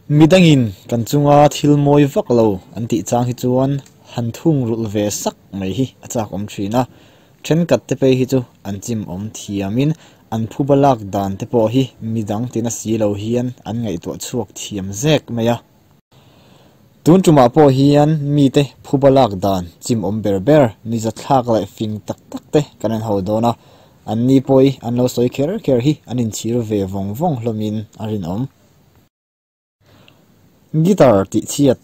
Midangin kan chunga thil mawi vak lo an tih chang hi chuan han thung rulh ve sak mai hi a chak awm thin a. Thenkhat te phei hi chu an chim awm thiamin an phuba lak dan te pawh hi midang tina si lo hian an ngaihtuah chhuak thiam zek mai a. Tun tumah pawh hian mite phuba lak dan chim awm ber ber nizathlak leh fing tak tak te kan en ho dawn a. An ni pawh an lo sawi kher kher hi an inchhir ve vawng vawng hlawmin a rinawm. Guitar tih chhiat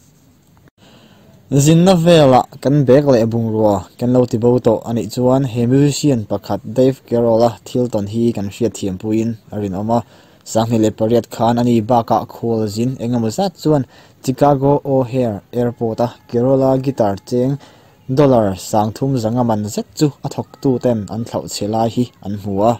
zinna velah kan bag leh bungrua kan lo ti bo tawh anih chuan he musician pakhat Dave Grohl-a thil tawn hi kan hriat thiam puiin a rinawm a. 2008 khan ani bakah khual zin engemaw zat chuan Chicago O'Hare Airport-a Grohl-a guitar cheng dollar 3,500 man zet chu a thawktu ten an thlauh chhe lai hi an hmu a.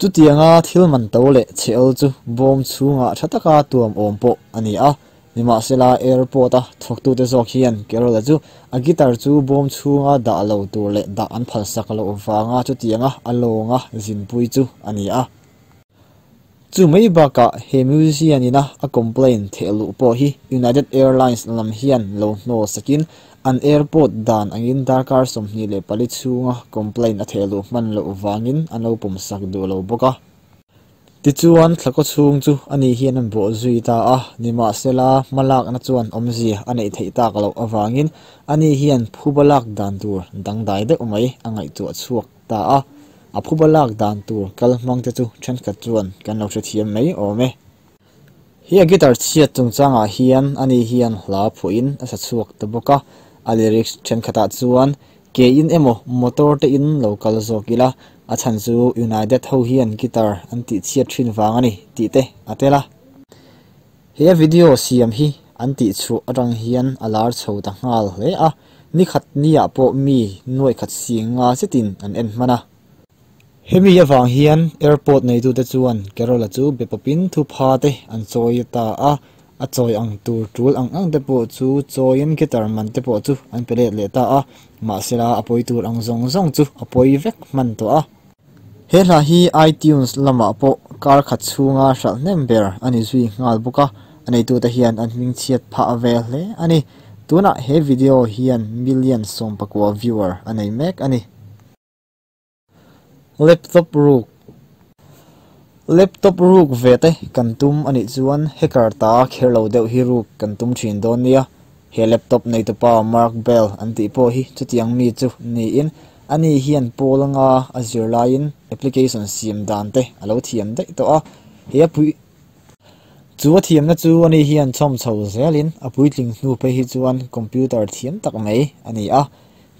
Chutianga thil man to leh chhe awl chu bawm chhungah tha taka tuam awm pawh a ni a. Nimahsela airport-a thawktute zawk hian Grohl-a chu a guitar chu bawm chhunga dah lo tur leh dah an phalsak loh vanga chutianga a lawnga zinpui chu a ni a. Chu mai bakah he musician ina a complaint thehluh pawh hi United Airlines lam hian lo hnawl sakin an airport dan angin darkar 24 chhunga complaint a thehluh hman loh vangin an lo pawmsak duh lo bawk a. Tichuan thlakaw chhung chu ani hian an bawh zui ta a, nimahsela hmalakna chuan awmzia a neih theih tak loh avangin ani hian phuba lak dan tur dangdai deuh mai a ngaihtuah chhuak ta a. A phuba lak dan tur kal hmang te chu thenkhat chuan kan lo hrethiam mai awm e. Hi a guitar chhiat chungchangah hian ani hian hla phuahin a sa chhuak ta bawk a. A lyrics thenkhatah chuan ke in emaw motor te in lo kal zawk ila a chhan chu United ho hian guitar an tih chhiat thin vang ani tih te a tel a. He a video siam hi an tih chhuah atang hian a lar chho ta nghal hle a. Ni khat niah pawh mi nuai khat singa zetin an en hman a. Hemi awang hian airport neitute chuan Grohl-a chu be pawpin thu pha te an chawi ta a. A chawi ang tur tul ang ang te pawh chu chawiin guitar man te pawh chu an pe let leh ta a. Mahsela a pawi tur ang zawng zawng chu a pawi vek hman tawh a. He hla hi iTunes lamah pawh kar khat chhunga hralh hnem ber ani zui nghal bawk a. A neitute hian an hming chhiat phah ve hle ani. Tunah he video hian million 19 viewer a nei mek ani. Laptop ruk. Laptop ruk ve te kan tum anih chuan hacker ta kher lo deuh hi ruk kan tum thin dawn nia. He laptop nei tupa Mark Bell an tih pawh hi chutiang mi chu niin ani hian pawlanga a zir laiin application siam dan te a lo thiam daih tawh a. He a pui chu a thiamna chu ani hian chhawm chho zelin a puitling hnu phei hi chuan computer thiam tak mai ani a.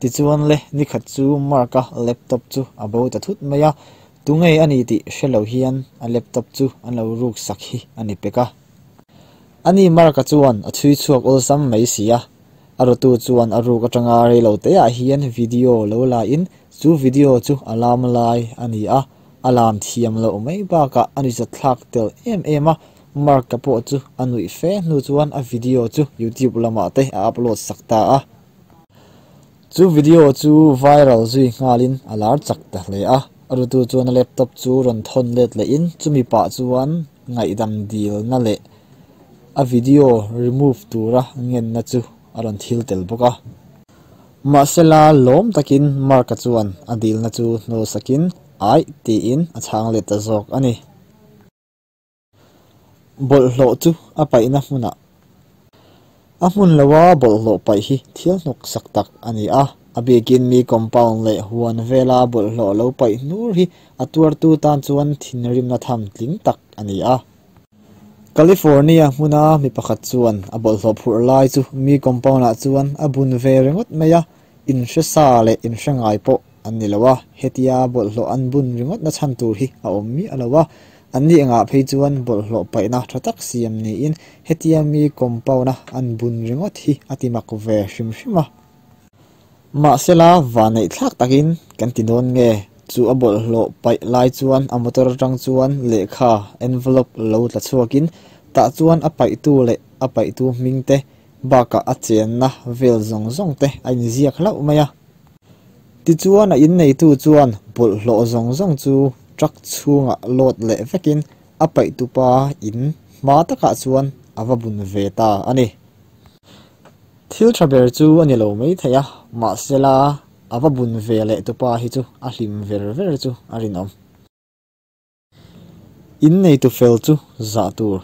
Tichuan le ni khat chu Mark-a laptop chu a bo ta thut mai a. Tunge ani tih hrelo hian a laptop chu an lo ruk sak hi ani pek a. Ani Mark-a chuan a chhui chhuak awlsam mai si a. A rawtu chuan a ruk atanga reilo te ah hian video lo la in chu video chu a lam lai ani a. A lam thiam loh mai bakah ani zathlak tel em em a. Mark-a pawh chu a nuih fe hnu chuan a video chu YouTube lamah te a upload sak ta a. Chu video chu viral zui nghalin a lar chak ta hle a. A rutu chuan a laptop chu rawn thawn let leh in chumi pah chuan ngaihdam dil na leh a video remove tura ngenna chu a rawn thil tel bawk a. Mahsela lawm takin Mark-a chuan a dilna chu hnawl sakin ai tiin a chhang let ta zawk ani. Bawlhhlawh chu a paihna hmunah a hmun loa bawlhhlawh paih hi thil hnawk sak tak ani a. A bikin mi compound leh huan vela bawlhhlawh lo paih hnur hi a tuartu tan chuan thinrimna tham tling tak ani a. California hmuna mi pakhat chuan a bawlhhlawh phurh lai chu mi compound ah chuan a bun ve ringawt mai a. In hre sa leh in hre ngai pawh an ni lo a. Hetia bawlhhlawh an bun ringawt na chhan tur hi a awm mi a lo a. An ni engah phei chuan bawlhhlawh paihna tha tak siam niin hetia mi compound a an bun ringawt hi a ti mak ve hrim hrim a. Mahsela vanneih thlak takin kan ti dawn nge chu a bawlhhlawh paih lai chuan a motor atang chuan lehkha envelope lo tla chhuakin tah chuan a paihtu leh a paihtu hming te bakah a chenna vel zawng zawng te a inziak hlauh mai a. Tichuan a inneitu chuan bawlhhlawh zawng zawng chu truck chhungah load leh vekin a paihtupa in hma takah chuan a va bun ve ta a ni. Thil tha ber chu a ni lo maithei a, mahsela a va bun ve leh tupa hi chu a hlim ver ver chu a rinawm. Inneitu fel chu zah tur.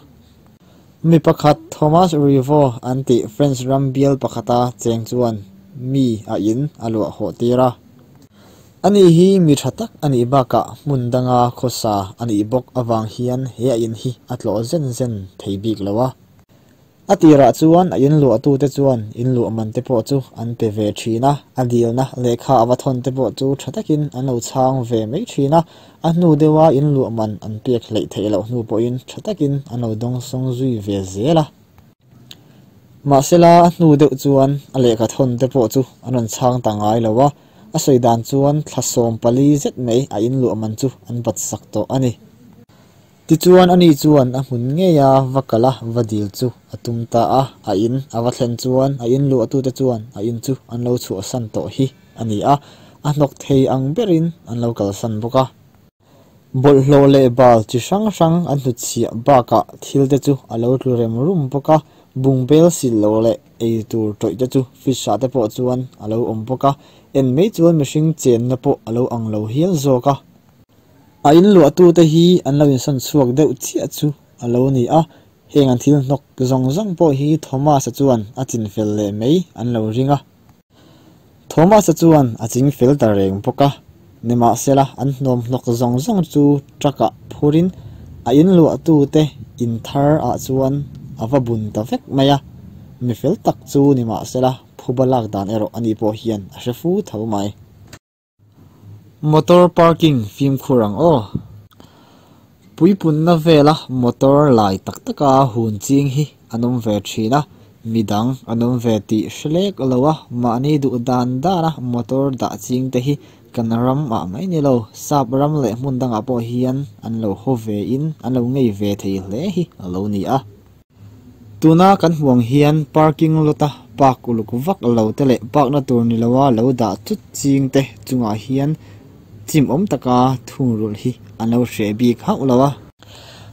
Mi pakhat Thomas Rivo an tih French ram bial pakhata cheng chuan mi a in a luah hawh tir a. Ani hi mi tha tak a nih bakah hmun danga khawsa a nih bawk avang hian he a in hi a tlawh zen zen thei bik lo a. A tirah chuan a inluahtute chuan inluah man te pawh chu an pe ve thin a, a dilna lehkha a va thawn te pawh chu tha takin an lo chhang ve mai thin a, a hnu deuha inluah man an pek hleih theih loh hnu pawhin tha takin an lo dawngsawng zui ve zel a. Mahsela a hnu deuh chuan a lehkha thawn te pawh chu an rawn chhang ta ngai lo a, a sawi dan chuan thla 14 zet mai a inluah man chu an bat sak tawh a ni. Tichuan ani chuan a hmun ngeia va kal a va dil chu a tum ta a, a in a va thlen chuan a in luahtute chuan a in chu an lo chhuahsan tawh hi a ni a, a hnawk thei ang berin an lo kalsan bawk a. Bawlhhlawh leh bal chi hrang hrang an hnutchhiah bakah thil te chu a lo tlu rem rum bawk a, bungbel sil lo leh ei tur tawih te chu fridge ah te pawh chuan a lo awm bawk a, en mai chuan mihring chenna pawh a lo ang lo hial zawk a. A inluahtute hi an lo insawn chhuak deuh chiah chu a lo ni a, heng an thil hnawk zawng zawng pawh hi Thomas-a chuan a chinfel leh mai an lo ring a. Thomas-a chuan a chingfel ta reng bawk a, nimahsela an hnawm hnawk zawng zawng chu truck-ah phurin a inluahtute in thar ah chuan a va bun ta vek mai a, mi fel tak chu nimahsela phuba lak dan erawh ani pawh hian a hre fu tho mai. Motor parking fimkhur ang aw. Puipunna vela motor lai tak taka hun ching hi an awm ve thin a, midang an awm ve tih hre lek lo a, mahni duh dan dana motor dah ching te hi kan ram ah mai ni lo, sap ram leh hmun dangah pawh hian an lo haw ve in an lo ngei ve thei hle hi a lo ni a. Tuna kan hmuh ang hian parking lot a park uluk vak lo te leh park na tur ni loa lo dah chut ching te chungah hian chim awm taka thungrulh hi an lo hreh bik hauh lo a.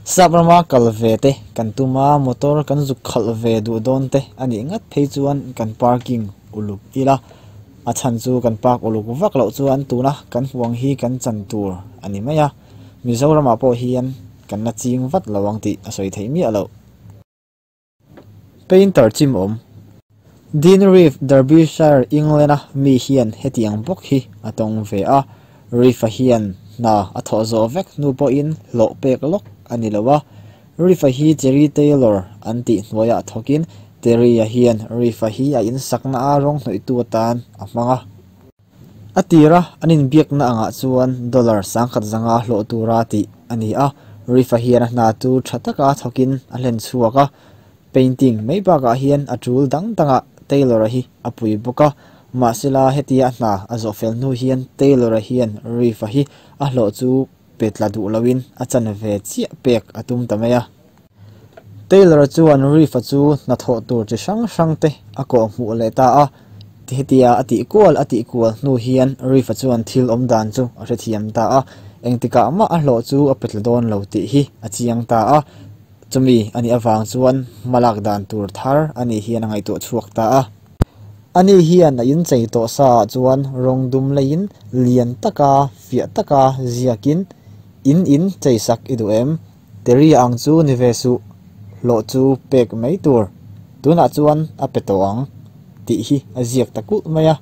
Sap rama kal ve te kan tum a, motor kan zuk khalh ve duh dawn te a nih ngat phei chuan kan parking uluk ila, a chhan chu kan park uluk vak loh chuan tuna kan hmuh ang hi kan chan tur a ni mai a. Mizoramah pawh hian kan la ching vat lo ang tih a sawi theih miah loh. Painter chimawm. Dean Reeve, Derbyshire, England-a mi hian hetiang bawk hi a tawng ve a. Reeve-a hian hna a thawh zawh vek hnu pawhin hlawh pek lawk a ni lo a. Reeve-a hi Jerry Taylor an tih hnuaiah thawkin Terry-a hian Reeve-a hi a insakna a rawng hnawihtu atan a hmang a. A tira an inbiakna angah chuan dollar 10,500 hlawh tura tih a ni a, Reef-a hian a hna chu tha taka thawkin a hlen chhuak a, painting mai bakah hian a tul dang dangah Taylor-a hi a pui bawk a, mahsela hetia a hna a zawh fel hnu hian Taylor-a hian Reef-a hi a hlawh chu pe tla duh loin a chan ve chiah pek a tum ta mai a. Taylor chuan Reef-a chu hnathawh tur chi hrang hrang te a kawh hmuh leh ta a, hetia a tih kual a tih kual hnu hian Reef-a chuan thil awm dan chu a hrethiam ta a, engtikah mah a hlawh chu a pe tla dawn lo tih hi a chiang ta a, chumi a nih avang chuan hmalak dan tur thar a nih hian a ngaihtuah chhuak ta a. Ani hian a inchei tawh sa ah chuan rawng dum leiin lian taka fiah taka ziakin, In in cheisak i duh em? Terry ang chu ni ve suh, hlawh chu pek mai tur, tunah chuan a pe tawh ang tih hi a ziak ta kulh mai a.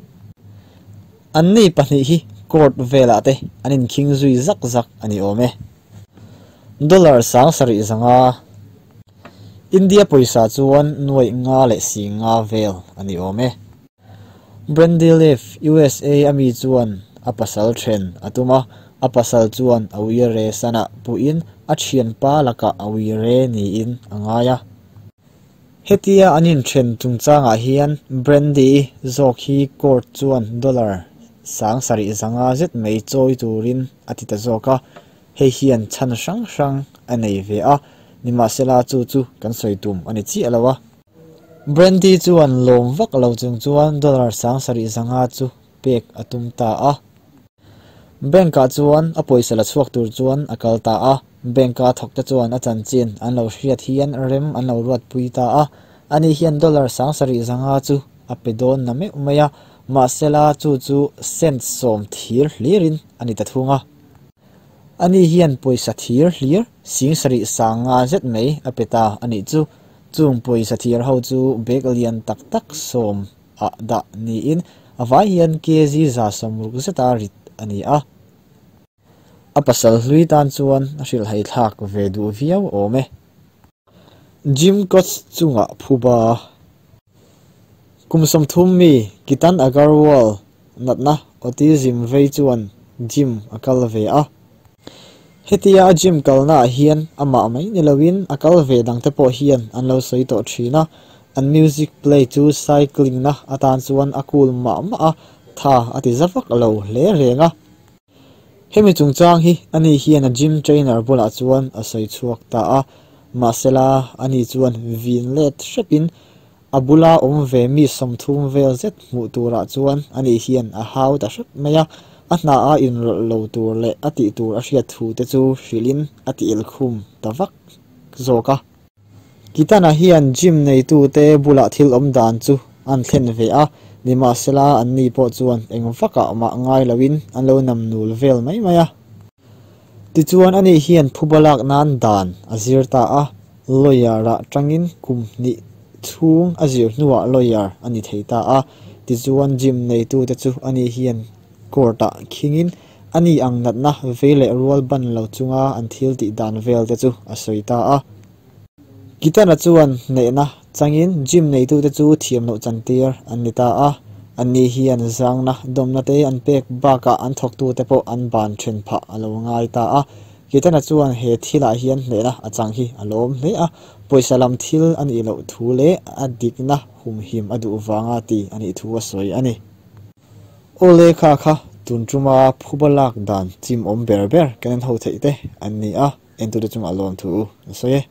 Anni pahnih hi court velah te an inkhing zui zak zak a ni awm e. Dollar 7500, India pawisa chuan nuaih nga leh si nga vel a ni awm e. Brandy Leaf, USA a mi chuan a pasal then a tum a, a pasal chuan a uire sanah puhin a thianpa lakah a uire niin a ngai a. Hetia an inthen chungchangah hian Brandy zawk hi court chuan dollar 7500 zet mai chawi turin a ti ta zawk a, hei hian chhan hrang hrang a nei ve a, nimahsela chu chu kan sawi tum a ni chiah lo a. Brandy chuan lawm vak lo chung chuan dollar 7500 chu pek a tum ta a. Bank ah chuan a pawisa la chhuak tur chuan a kal ta a. Bank-a thawkte chuan a chanchin an lo hriat hian rem an lo ruatpui ta a, ani hian dollar 7500 chu a pe dawn na meuh mai a, mahsela chu chu cent 10 thir hlirin a ni ta thung a. Ani hian pawisa thir hlir 7500 zet mai a pe ta a nih chu. Chung pawisa thir ho chu bag lian tak tak 10 ah dah niin a vai hian kg 160 zeta rit a ni a. A pasal hlui tan chuan a hrilhhai thlak ve duh viau awm e. Jim Coates chungah phuba. Kum 30 mi Kitan Agarwal natna autism vei chuan gym a kal ve a. Hetia a gym kalna ah hian amah mai ni loin a kal ve dangte pawh hian an lo sawi tawh thin a. An music play chu cycling na atan chuan a cool mah mah a, tha a ti zavak lo hle reng a. Hemi chungchang hi ani hian a gym trainer bulah chuan a sawi chhuak ta a, mahsela ani chuan vin let hrepin a bula awm ve mi 30 vel zet hmuh turah chuan ani hian a hau ta hrep mai a, a hna a inrawlh lo tur leh a tih tur a hriat thu te chu hrilhin a ti ilkhum ta vak zawk a. Kitana hian gym neitu te bulah thil awm dan chu an thlen ve a, nimahsela an ni pawh chuan eng vakah mah ngai loin an lo nam nul vel mai mai a. Tichuan ani hian phuba lak nan dan a zir ta a, lawyer ah tangin kum hnih chhung a zir hnuah lawyer a ni thei ta a. Tichuan gym neitu te chu ani hian court ah khingin ani ang natna vei leh rual ban lo chunga an thil tih dan vel te chu a sawi ta a. Kitana chuan hnehna changin gym neitu te chu thiam loh chantir an ni ta a, anni hian zangna dawmna te an pek bakah an thawktu te pawh an ban then phah a lo ngai ta a. Kitana chuan he thilah hian hnehna a chang hi a lawm hle a, pawisa lam thil a nih loh thu leh a dikna humhim a duh vanga ti a nih thu a sawi a ni. Awle kha kha tun tuma phuba lak dan chim awm ber ber kan en ho theih te an ni a, entute chungah lawm thu an sawi e.